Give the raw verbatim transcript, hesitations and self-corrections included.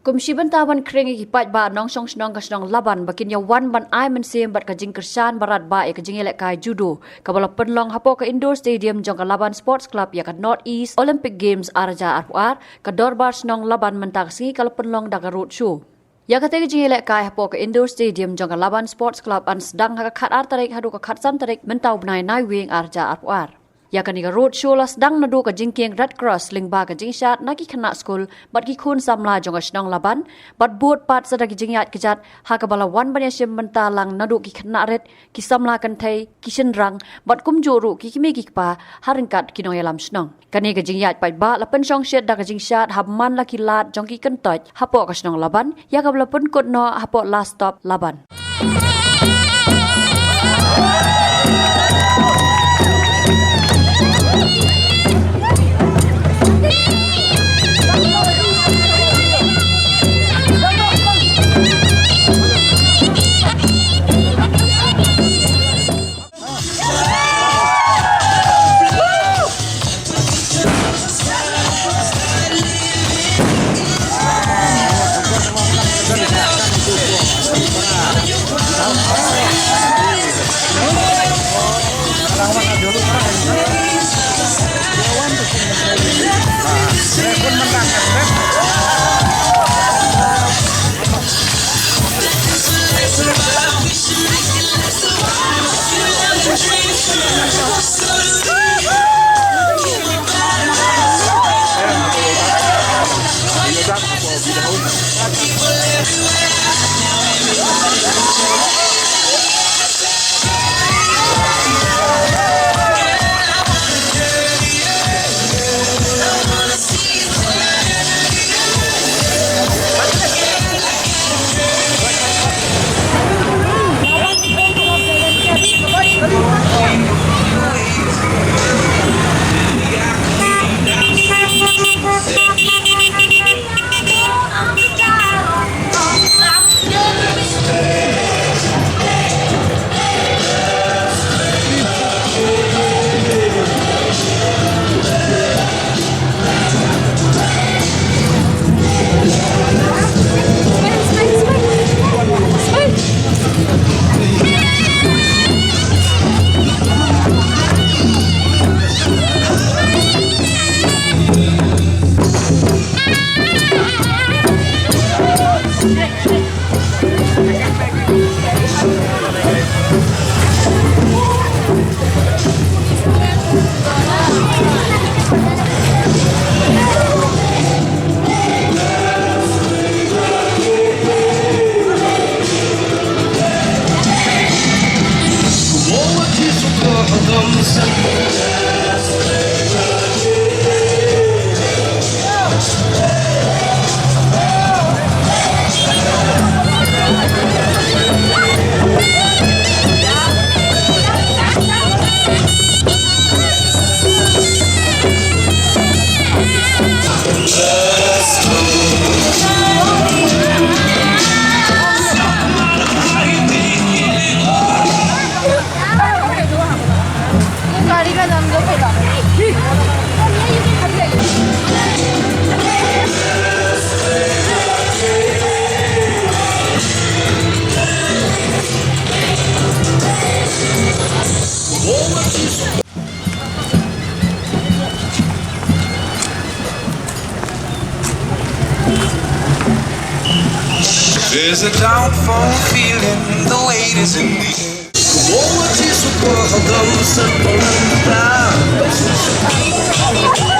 Kum shi bynta ban khring ïa ki paidbah nongshong shnong ka shnong Laban ba kin ïa wan ban ai mynsiem bad ka jingkyrshan barat ba ïa ka jingïalehkai judo kaba la pynlong hapoh ka indoor stadium jong ka Laban Sports Club ïa ka North East Olympic Games ar hajar arphew ar, ka dorbar shnong Laban mynta ka sngi ka la pynlong da ka road show. Ïa kata ka jingïalehkai hapoh ka indoor stadium jong ka Laban Sports Club yn sdang ha ka khat ar tarik haduh ka khat san tarik mynta u bnai Naiwieng ar hajar arphew ar. Ïa kane ka road show la sdang naduh ka jingkieng Red Cross lyngba ka jingshad na ki khynnah skul bad ki khun samla jong ka shnong Laban, bad bud pat sa da ki jingïaid kjat ha kaba la wan ban ïashim bynta lang naduh ki khynnah rit, ki samla kynthei, ki shynrang bad kumjuh ruh ki kmie ki kpa ha ryngkat ki nongïalam shnong. Kane ka jingïaid paidbah la pynshong shit da ka jingshad ha man la ki lad jong ki kyntoit hapoh ka shnong Laban, ïa kaba la pynkut noh hapoh Last Stop Laban. There's a downfall feeling, the weight is in the air.